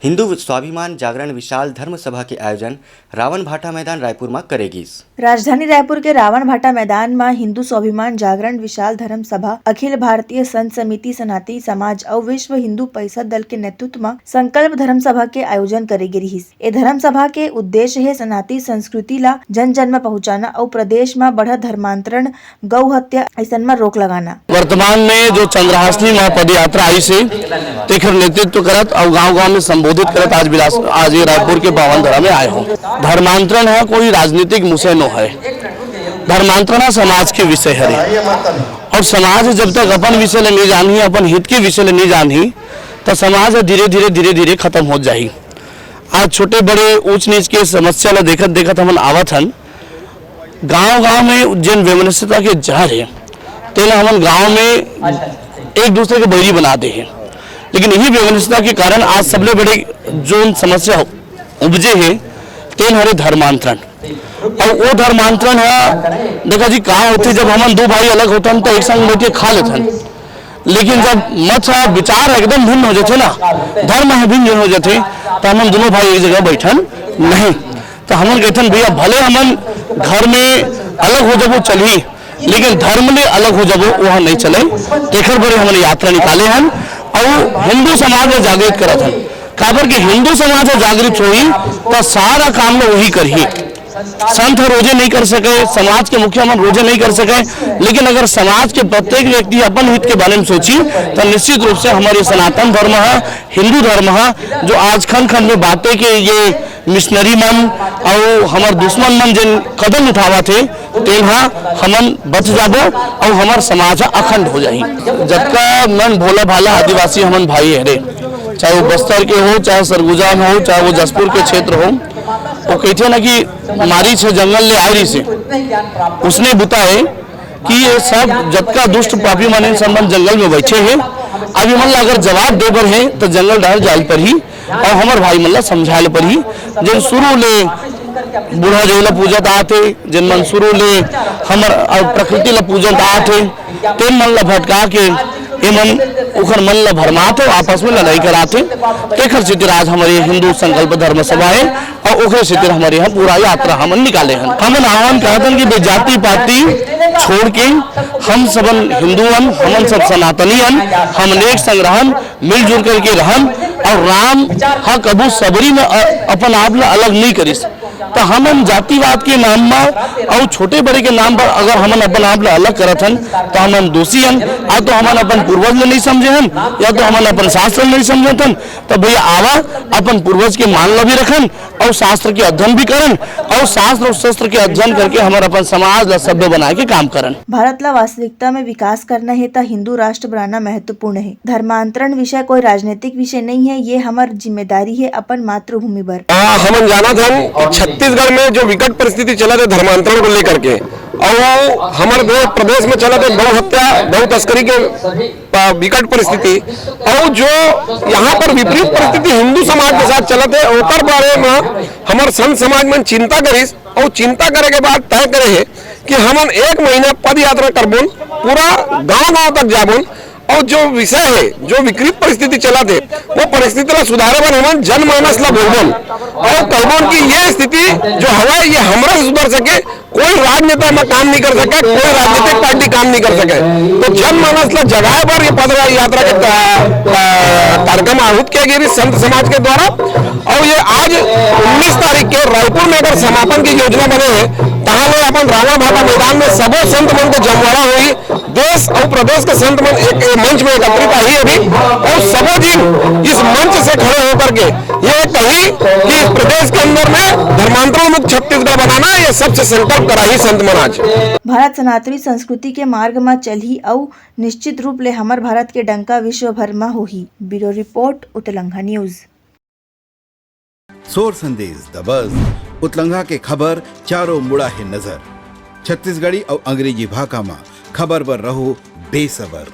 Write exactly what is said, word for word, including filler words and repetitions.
हिंदू स्वाभिमान जागरण विशाल धर्म सभा के आयोजन रावण भाटा मैदान रायपुर म करे गिस। राजधानी रायपुर के रावण भाटा मैदान म हिंदू स्वाभिमान जागरण विशाल धर्म सभा, अखिल भारतीय संत समिति, सनातनी समाज अउ विश्व हिंदू परिषद दल के नेतृत्व म संकल्प धर्म सभा के आयोजन करे गे रिहिस। ए धर्म सभा के उद्देश्य हे सनातनी संस्कृति ला जन जन म पहुंचाना अउ प्रदेश म बढ़त धर्मांतरण, गौ हत्या अइसन म रोक लगाना। वर्तमान में जो चंद्रहासिनी म पदयात्रा आइस हे, तेखर नेतृत्व करत अउ गांव-गांव में संबोधित करत आज बिलास-, आज ये रायपुर के पावन धरा में आए हों। धर्मांतरण ह कोई राजनीतिक विषय नो हय, धर्मांतरण ह समाज के विषय हरे। अउ समाज जब तक अपन विषय ले नइ जानही, अपन हित के विषय ले नइ जानही, त समाज ह धीरे-धीरे, धीरे-धीरे खतम होत जाही। आज छोटे बड़े ऊंच नीच के समस्या ल देखत-देखत हमन आवत हन, गांव-गांव में जेन वैमनस्यता के जहर हे, तेला हमन गांव में एक दूसरे के बैरी बना दे हे। लेकिन इही वैमनस्यता के कारण आज सबले बड़े जोन समस्या उपजे हे, तेन हरे धर्मांतरण। अउ वो धर्मांतरण ह, देखा जी, का होथे, जब हमन दू भाई अलग होथन, त एक संग बैठ के खा लेथन। लेकिन जब मत ह, विचार एकदम भिन्न हो जाथे ना, धर्म ह भिन्न हो जाथे, त हमन दोनों भाई एक जगह बैठन नहीं। त हमन कहथन, भैया, भले हमन घर में अलग हो जाबो, चलही, लेकिन धर्म ले अलग हो जाबो, वो ह नहीं चले। तेखर बर हमन यात्रा निकाले हन अउ हिंदू समाज ल जागृत करत हन। काबर कि हिंदू समाज ह जागृत होही, त सारा काम ल वही करही। संत ह रोजे नहीं कर सके, समाज के मुखिया मन रोजे नहीं कर सके, लेकिन अगर समाज के प्रत्येक व्यक्ति अपन हित के बारे में सोची, त निश्चित रूप से हमर ये सनातन धर्म ह, हिंदू धर्म ह, जो आज खंड-खंड में बांटे के ये मिशनरी मन अउ हमर दुश्मन मन जेन कदम उठावत हे, तेन ह हमन बच जाबो अउ हमर समाज ह अखंड हो जाही। जतका मन भोला भाला आदिवासी हमन भाई हरे, चाहे वो बस्तर के हो, चाहे सरगुजा में हो, चाहे वो जसपुर के क्षेत्र हो, वो कहिथे ना कि मारीच ह जंगल ले आए रहिसे, उसने बुता हे कि ये सब जतका दुष्ट पापी मन हे, सब मन जंगल में बैठे हे। अब इमन ला अगर जवाब दे बर हे, त जंगल डहर जाए ल परही अउ हमर भाई मन ला समझाए ल परही, जेन शुरू ले बूढ़ा देव ला पूजत आत हे, जेन मन शुरू ले हमर अउ प्रकृति ला पूजत आत हे, तेन मन ला भटका के एमन उखर मन ला भरमात हे, आपस में लड़ाई करात हे। तेखर सेती आज हमर ये हिंदू संकल्प धर्म सभा हे अउ ओखरे सेती हमर यहाँ पूरा यात्रा हमन निकाले हन। हमन आह्वान करत हन कि बे जाति पाति छोड़ के हम सबन हिंदू हन, हमन सब सनातनी हन, हमन एक संग रहन, मिलजुल करके रहन। अउ राम ह कभू सबरी में अ-, अपन आप ला अलग नहीं करिस। त हमन जातिवाद के नाम म अउ छोटे बड़े के नाम पर अगर हमन अपन आप ला अलग करत हन, त हमन दोषी हन। या तो हमन अपन पूर्वज ल नहीं समझे हन, या तो हमन अपन शास्त्र ल नहीं समझत हन। त भैया, आवा, अपन पूर्वज के मान ला भी रखन अउ शास्त्र के अध्ययन भी करन अउ शास्त्र अउ शस्त्र के अध्ययन करके हमर अपन समाज ला सभ्य बनाए के काम करन। भारत ला वास्तविकता में विकास करना हे, त हिंदू राष्ट्र बनाना महत्वपूर्ण हे। धर्मांतरण विषय कोई राजनीतिक विषय नहीं हे, ये हमर जिम्मेदारी हे अपन मातृभूमि बर। आ, हमन जानत हन कि छत्तीसगढ़ में जो विकट परिस्थिति चलत हे धर्मांतरण को लेकर के, अउ हमर देश प्रदेश में चलत हे गौ हत्या, गौ तस्करी के, आ, विकट परिस्थिति, अउ जो यहाँ पर विपरीत परिस्थिति हिंदू समाज के साथ चलत हे, ओकर बारे में हमर संत समाज मन चिंता करिस, अउ चिंता करे के बाद तय करे हे कि हमन एक महीना पद यात्रा करबोन, पूरा गांव-गांव तक जाबोन, अउ जो विषय हे, जो विकृत परिस्थिति चलत हे, वो परिस्थिति ला सुधारे बर हमन जनमानस ला बोलबोन अउ कहबोन कि ये स्थिति जो हवय, ये हमरा से सुधर सके, कोई राजनेता में काम नहीं कर सके, कोई राजनीतिक पार्टी काम नहीं कर सके। तो जनमानस ला जगाए बर ये पद यात्रा के का-, का-, कार्यक्रम आहूत किया गया संत समाज के द्वारा। अउ ये आज उन्नीस तारीख के रायपुर में अगर समापन की योजना बने हे, तहाँ ले अपन रावण भाटा मैदान में सबो संत मन के जमवाड़ा होही। देश अउ प्रदेश के संत मन एक, एक मंच में एकत्रित आही अभी, अउ सबो झिन इस मंच से खड़े होकर के ये कही कि इस प्रदेश के अंदर में धर्मांतरण मुक्त छत्तीसगढ़ बनाना, ये सबसे संकल्प कराही संत मन आज। भारत सनातनी संस्कृति के मार्ग म चलही अउ निश्चित रूप ले हमर भारत के डंका विश्व भर म होही। ब्यूरो रिपोर्ट, उतलंघा न्यूज। सोर संदेश, The Buzz, उतलंघा के खबर चारों मुड़ा हे नजर। छत्तीसगढ़ी अउ अंग्रेजी भाखा म खबर बर रहो बेसबर।